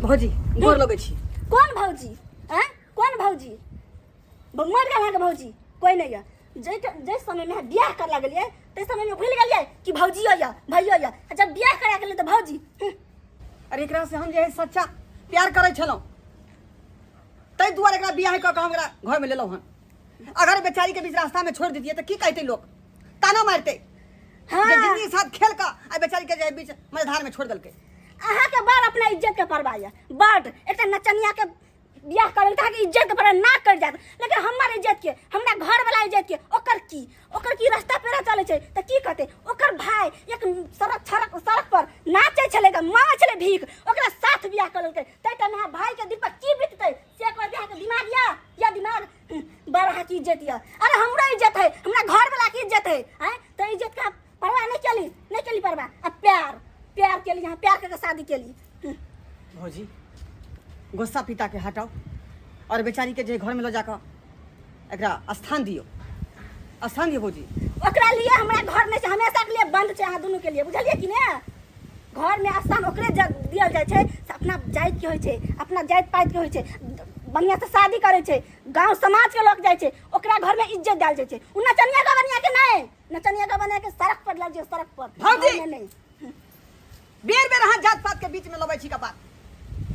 भौजी गोर लगै छी। कोन भौजी? आँय, कोन भौजी? मर गेल अहाँके भौजी? कोई नहीं यऽ। जै जै समयमे अहाँ बियाह कर लागलियै ताहि समयमे भूलि गेलियै कि भौजियो यऽ भैयो यऽ, आ जब बियाह करा गेलै तऽ भौजी। अरे एकरा से हम जे है सच्चा प्यार करै छलहुँ, ताहि दुआरे एकरा बियाह कऽ कऽ हम एकरा घरमे लेलहुँ हन। अगर बेचारी के बीच रास्ता में छोड़ दितियै तऽ की कहतै लोक? ताना मारतै। हाँ। जे जिंदगी के साथ खेल कऽ आ बेचारी के जे है बीच मझधार में छोड़ देलकै। अहाँके बड़ अपना इज्जत के परवाह यऽ, बड। एकटा नचनिया के बियाह करल तऽ अहाँके इज्जत के परवाह ना करि जायत, लेकिन हमर इज्जत के, हमरा घर वाला इज्जत के, ओकर की? ओकर की? रास्ता पेरा चलै छै तऽ की कहतै? ओकर भाई एक सड़क सड़क सड़क पर नाचै छलै ग, मांगै छलै भीख, ओकरा साथ बियाह कऽ लेलकै। ताहि टाइम अहाँ भाई के दिल पर की बीततै से कहबै? अहाँके दिमाग यऽ? या दिमाग बड़ अहाँके इज्जत यऽ? अरे हमरो इज्जत है, हमरा घर वाला के इज्जत है। आँय, तऽ इज्जत के परवाह नहीं केली, नहीं केली परवाह। आ प्यार प्यार केली, यहाँ प्यार करके शादी केली। भौजी, गुस्सा पिता के हटाओ और बेचारी के जे घर में ल जाकर एकरा स्थान दियो, स्थान दियो भौजी। ओकरा लिए हमरा घर नहीं छै, हमेशा के लिए बंद छै अहाँ दुनू के लिए, बुझलियै कि ने? घर में स्थान ओकरे दियल जाइ छै से अपना जाति के होइ छै, अपना जाति पाति के होइ छै, बढ़िया से शादी करै छै, गांव समाज के लोग जाइ छै, ओकरा घर में इज्जत देल जाइ छै। उ नचनिया गवनिया के नहीं, नचनिया गवनिया के सड़क पर लग जाओ, सड़क पर। भौजी! घर में नहीं। बेर बेर अहाँ जात पात के बीच में लबै छी का बात।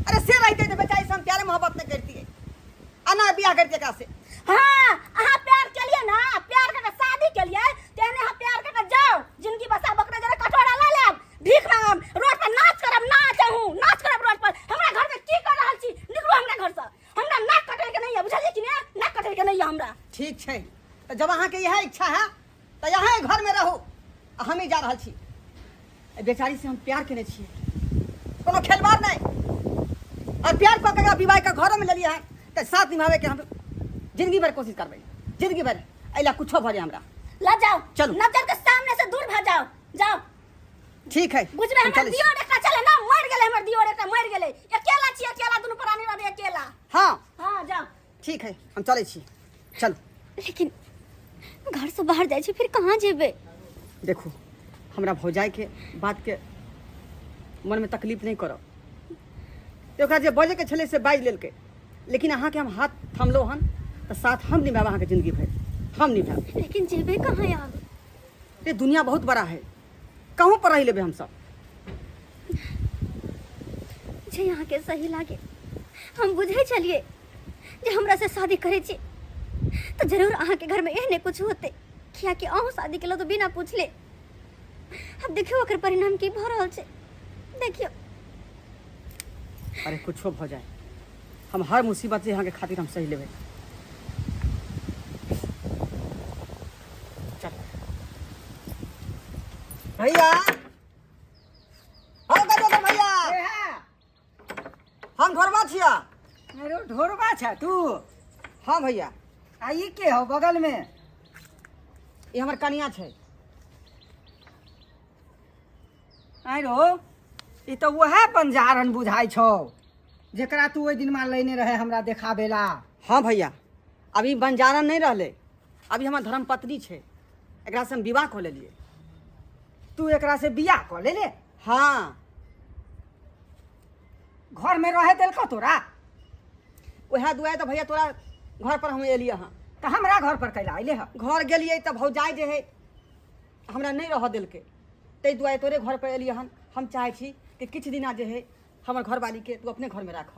अरे से रहते तो बेचारी से हम प्यारे मोहब्बत नहीं करती आ ना बियाह करती एकरा से। हाँ, अहाँ प्यार केलिए ना, प्यार करके शादी केलिए, तेने अहाँ प्यार करके जाओ जिंदगी बसा, बकरा जरा कटोरा ला लेब, भीख मांगब, रोड पर नाच करब, नाच अहूँ नाच करब रोड पर। हमरा घर में की कर रहल छी? निकलू हमरा घर से, हमरा नाक कटै के नहीं है, बुझलिए कि ने? नाक कटै के नहीं है हमरा। ठीक छै, तो जब अहाँ के यह इच्छा है तो यहाँ घर में रहू, आ हम ही जा रहल छी। एहि बेचारी से हम प्यार केने छियै, कोनो खेलबार नहीं, और प्यार कऽ के विवाह के घरों में लेलियै हन तऽ साथ निभावे के हम जिंदगी भर कोशिश करबै, जिंदगी भर। एहि ला कुछो भऽ जाए हमरा। ल जाओ, चलू। नजर के सामने से दूर भऽ जाओ, जाओ। ठीक है, बुझबै? हम हमर चलै छी। दियोर एकटा छलै ना, मरि गेलै हमर दियोर एकटा, मरि गेलै। अकेला छी, अकेला दुनू प्राणी रहबै अकेला। हाँ। हाँ, जाओ। ठीक है, हम चलै छी, चलू। लेकिन घर से बाहर जाइ छी फिर कहाँ जेबै? देखू, हमरा भौजाई के बात के मन में तकलीफ नहीं करब। ओकरा जे बजे के छलै से बाजि लेलकै, लेकिन अहाँके हम हाथ थमलहुँ हन तऽ साथ हम निभायब, अहाँके जिंदगी भरि हम निभायब। लेकिन जेबै कहाँ आब? ये दुनिया बहुत बड़ा है, कहूँ पर रहि लेबै हमसब। जे अहाँके सही लागे। हम बुझै छलियै जे हमरा से शादी करै छी तऽ जरूर अहाँके घरमे एहने कुछ होतै, कियाकि अहूँ शादी केलहुँ तऽ बिना पूछले। आब देखियौ ओकर परिणाम की भऽ रहल छै, देखियौ। अरे कुछो भऽ जाए, हम हर मुसीबत जे अहाँके खातिर हम सही लेबै। चल भैया, हो गजोदर भैया। हम ढोरबा छिया। अरे ढोरबा छा तू? हाँ भैया। आ ई के हो बगल में? ई हमर कनिया छै। आरो ई तो वह बंजारन बुझाई छौ जेकरा तू ओहि दिन मा लेने रहे हमरा देखाबेला। हाँ भैया, अभी बंजारन नहीं रहले, अभी हमर धर्मपत्नी छै, एकरा से हम विवाह कऽ लेलियै। तू एकरा से बियाह कऽ लेले? हाँ। घर में रहे देलकौ तोरा? वएह दुआरे तऽ भैया तोरा घर पर हम एलियै हँ। तऽ हमरा घर पर कैला अयले हँ? घर गेलियै तऽ भौजाइ जे है हमरा नहि रहऽ देलकै, ताहि दुआरे तोरे घर पर एलियै हन। हम चाहै छी कि किछु दिना जे है हमर घरवालीके तू अपने घरमे राख।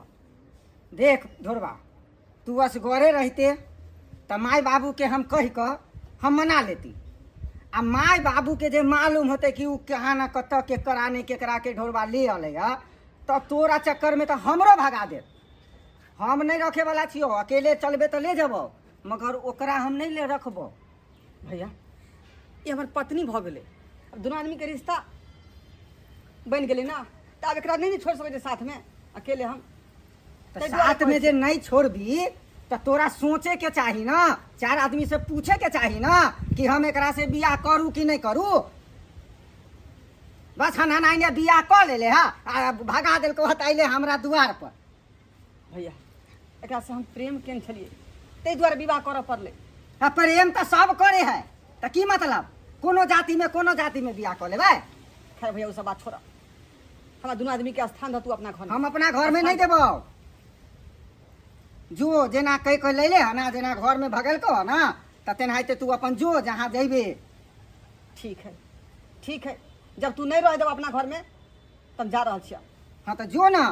देख ढोरबा, तू असगरे रहिते तऽ माय बाबूके हम कहि कऽ हम मना लेती, आ माय बाबूके जे मालूम होतै कि ओ कहाँ न कतऽ केकरा नहि केकरा के ढोरबा ले अलै हँ, तऽ तोरा चक्करमे तऽ हमरो भगा देत। हम नहि रखेवला छियौ, अकेले चलबे तऽ ले जेबौ, मगर ओकरा हम नहि ले रखबौ। भैया, ई हमर पत्नी भऽ गेलै, आब दुनू आदमीके रिश्ता बनि गेलै ने, तऽ आब एकरा नहि ने छोड़ि सकै छियै साथमे अकेले हम। तऽ ताहि दुआरे साथमे कहै जे नहि छोड़बी तऽ तोरा सोचे के चाही ना, चार आदमी से पूछे के चाही ना कि हम एकरा से बियाह करू कि नहीं करू। बस हन हन आइने बियाह कऽ लेले हा आ भगा देलको हत अइले हमरा दुआर पर। भैया, एकरा से हम प्रेम केने छलियै, ताहि दुआरे विवाह करऽ पड़लै। आ प्रेम तऽ सब करे है, तऽ की मतलब कोनो जाति में कोनो जाति में बियाह कऽ लेबै? खैर भैया, ओ सब बात छोड़ऽ, हमरा दुनू आदमी के स्थान दह तू अपना घर में। हम अपना घर में नहीं देबो। जो जेना कह के लैले है ना, जेना घर में भगल को है ना, त तेनाहिते तू अपन जो जहाँ जइबे। ठीक है, ठीक है, जब तू नहीं रह देब अपना घर में तब जा रहल छियै। हाँ तो जो ना।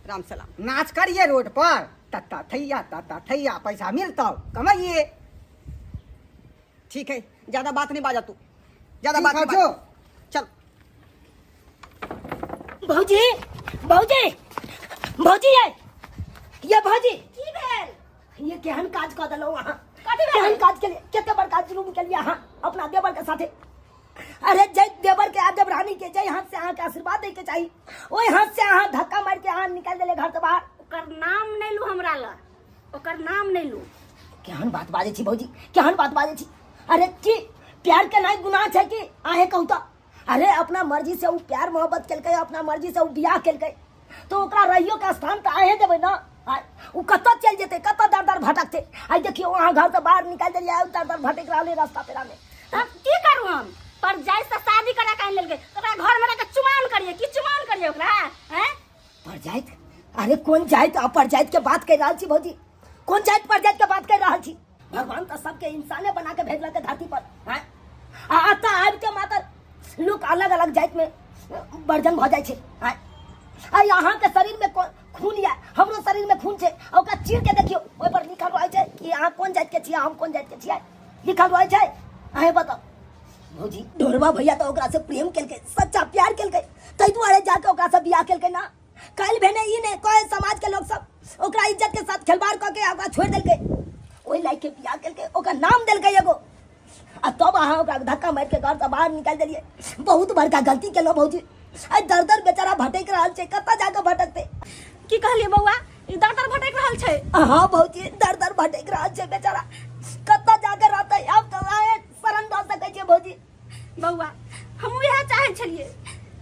राम सलाम। नाच करिए रोड पर, तत्ता थैया तत्ता थैया, पैसा मिलता कमाइए। ठीक है, ज्यादा बात नहीं बाजा तू, ज्यादा ठीक बात है, नहीं जो। बाजा। चल। भौजी, भौजी, भौजी, ये भौजी। की भेल? ये केहन काज कऽ देलहुँ अहाँ? कथी भेल? केहन काज केलियै? कते बड़का जुलुम केलियै अहाँ अपना देवर के साथे। अरे जय देवर के आ देवरानी के जय हाथ से अहाँके आशीर्वाद दै के चाही, ओहि हाथ से अहाँ धक्का मारि के अहाँ निकालि देलियै घर से बाहर। ओकर नाम नहि लू हमरा लग, ओकर नाम नहि लू। केहन बात बाजै छी भौजी, केहन बात बाजै छी? अरे की प्यार के नाइ गुनाह छै कि अहें कहू तऽ? अरे अपना मर्जी से उ प्यार मोहब्बत केलकै, अपना मर्जी से उ बियाह केलकै, तो ओकरा रहियो के स्थान तऽ अहें देबै ना। आय उ कतऽ चलि जेतै, कतऽ दर दर भटकतै? आइ देखियौ अहाँ घर से बाहर निकालि देलियै, आइ दर दर भटकि रहल है रास्ता पेरा में। तऽ की करू हम? पर जाय से शादी करा के आनि लेलकै, ओकरा घर में रह के चुमान करियै की चुमान करियै ओकरा? हैं? पर जाइत? अरे कोन जाइत आ पर जाइत के बात कहि रहल छी भौजी? कोन जाइत पर जाइत के बात कहि रहल छी? भगवान तऽ सबके इंसाने बना के भेजलक धरती पर, हैं? आ एतऽ आबि के मात्र लोक अलग अलग जाति में वर्जन भऽ जाइ छै, हैं? आ अहाँके शरीर में खून यऽ, हमरो शरीर में खून छै, आ ओकरा चीर के देखियौ, ओहि पर लिखल रहै छै कि अहाँ कोन जाति के छियै, हम कोन जाति के छियै, लिखल रहै छै। अहें बताउ भौजी, ढोरबा भैया तऽ ओकरा से प्रेम केलकै, सच्चा प्यार केलकै, ताहि दुआरे जाके ओकरा से बियाह केलकै ना। काल्हि भेने ई नहि कहे समाज के लोग सब ओकरा इज्जत के साथ खिलवाड़ कऽ के ओकरा छोड़ि देलकै, ओहि लायक के बियाह केलकै, ओकर नाम देलकै एगो, आ तब अहाँ ओकरा धक्का मारि के घर से बाहर निकालि देलियै। बहुत बड़का गलती केलहुँ भौजी। आइ दर दर बेचारा भटकि रहल छै, कतऽ जाके भटकतै? की कहलियै बौआ? ई दर दर भटकि रहल छै? हाँ भौजी, दर दर भटकि रहल छै बेचारा, कतऽ जाके रहतै? आब तऽ अहें शरण दऽ सकै छियै भौजी। बौआ, हम इएह चाहै छलियै,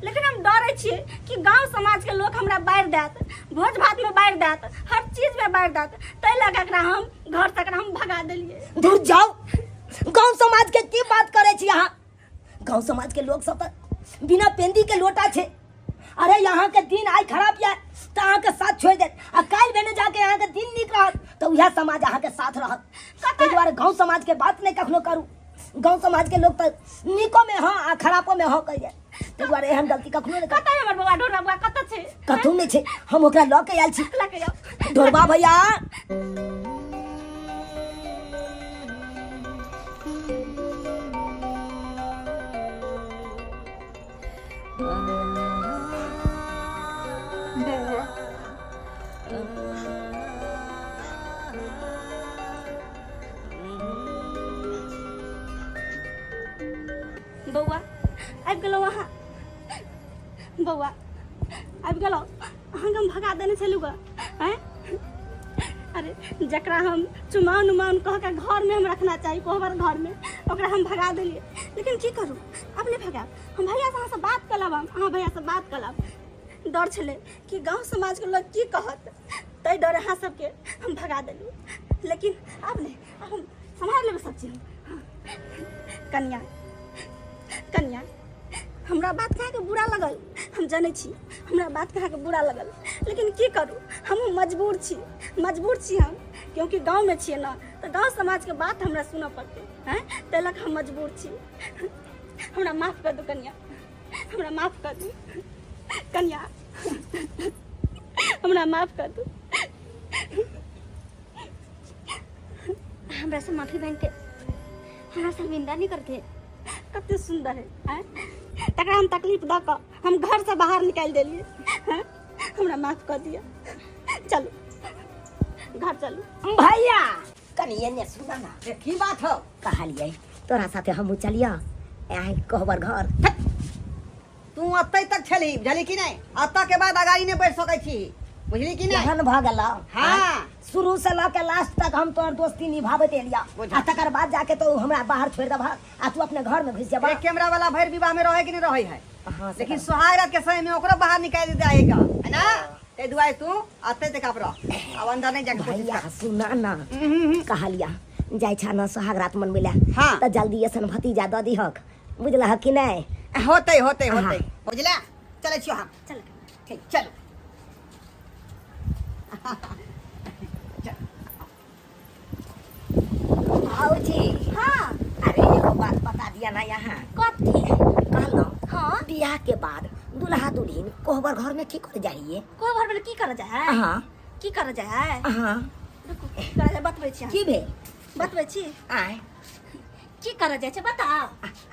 लेकिन हम डरै छियै कि गाँव समाजके लोक हमरा बारि देत, भोज भातमे बारि देत, हर चीजमे बारि देत, ताहि लऽ कऽ एकरा हम घरसँ एकरा हम भगा देलियै। दूर जाउ, गाँव समाज के की बात करै छी अहाँ? गाँव समाज के लोग सब तऽ बिना पेंदी के लोटा छै। अरे यहाँ के दिन आइ खराब यऽ तऽ अहाँके साथ छोड़ि देत, आ काल्हि भेने जाके अहाँके दिन नीक रहत तऽ उएह समाज अहाँके साथ रहत। ताहि दुआरे गाँव समाज के बात नहि कखनो करू। गाँव समाज के लोग तऽ नीको में हाँ आ खरापो में हाँ कहिए, ताहि दुआरे एहन गलती कखनो नहि करू। कतऽ हमर बौआ ढोरबा बौआ कतऽ छै? कतहु नहि छै, हम ओकरा लऽ के आयल छी। लऽ के आउ। ढोरबा भैया। बौआ आबि गेलहुँ अहाँ, बौआ आबि गेलहुँ। अहाँके हम भगा देने छलहुँ गऽ। आँय, अरे जकरा हम चुमाउन उमाउन कह के घरमे हम रखना चाही कोहबर घरमे, ओकरा हम भगा देलियै। लेकिन की करू, आब नहि भगायब हम। भैयासँ अहाँसँ बात कऽ लेब, हम अहाँ भैयासँ बात कऽ लेब। डर छलै कि गाँव समाजके लोक की कहत, ताहि डरे अहाँ सबके हम भगा देलहुँ। लेकिन आब नहि, आब हम सम्हारि लेबै सब चीज। हाँ। कनिया, कनिया, हमरा बात अहाँके बुरा लगल, हम जनै छी हमरा बात अहाँके बुरा लगल, लेकिन की करू, हमहूँ मजबूर छी, मजबूर छी हम, क्योंकि गाँवमे छियै ने, तऽ गाँव समाजके बात हमरा सुनऽ पड़तै। आँय, ताहि लऽ कऽ हम मजबूर छी। हमरा माफ कऽ दू कनिया, हमरा माफ कऽ दू कनिया, हमरा माफ कऽ दू। हमरा से माफी मांगते, हमरा शर्मिंदा नहीं करते। कते सुंदर है, आँय? तकरा हम तकलीफ दऽ कऽ हम घरसँ बाहर निकालि देलियै। हँ, हमरा माफ कऽ दिअ। चलू घर चलू। भैया कनि एने सुना ना। ए, की बात हो? कहलियै तोरा साथे हमहूँ चलियऽ अहाँ कहबर घर। तू अतै तक छलही, बुझली कि नहि? अतऽ के बाद अगाड़ी नहि बढ़ि सकै छी, बुझली कि नहि? एहन भऽ गेलौ? हाँ। शुरू से लऽ के लास्ट तक हम तोहर दोस्ती निभाबैत एलियौ, बुझल। आ तकर बाद जाके तो हमरा बाहर छोड़ि देबह आ तू अपने घर में घुसि जेबह। एक कैमरा वाला भरि विवाह में रहे कि नहीं रहे है? हाँ, से लेकिन तऽ- सोहाग रात के समय में ओकरो बाहर निकाल दे जाएगा, है ना? ताहि दुआरे तू अतै तक आब रह, आब अंदर नहीं जाके कोशिश भैया कर। सुना ना, कहलिया जाइ छा ना सोहाग रात मनबै लए, हाँ। तऽ जल्दी असन भतीजा दऽ दिहक, बुझलह कि नहि? होतै होतै होतै, हाँ। बुझला? चलै छियो हम। चल। ठीक, चलू। भौजी। हाँ। अरे एगो बात बता दिया ना यहाँ। कथी? कहलहुँ। हाँ। बियाह के बाद दुल्हा दुल्हिन कोहबर घर में की कर जाइए? कोहबर में की कर जाए है? हाँ। की कर जाए है? हाँ। रुकू, की कर जाए बतबै छी। की भेल? बतबै छी। आय। की कर जाए छै बताओ।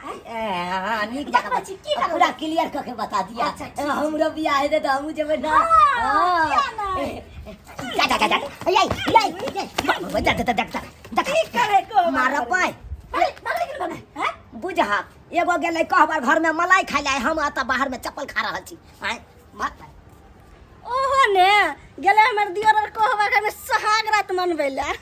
ए, नीक जकाँ बतबै छी, की करऽ पूरा क्लियर कऽ के बता दिया। अच्छा, ठीक छै। हमरो बियाह हेतै तऽ हमहूँ जेबै ना। हाँ, किया नहि? जा जा जा जा, याई याई याई, जा जा जा जा जा। की करे कोहबर? मारऽ पाइ। भागली, भागली कि नहि भागली, हैं? बुझहक एगो गेलै कहबर घर में मलाई खाइ लए, हम एतऽ बाहर में चप्पल खा रहल छी। आँय, भाग। ओहो ने गेलै हमर दियर आर कोहबर घर में सोहाग रात मनबै लए।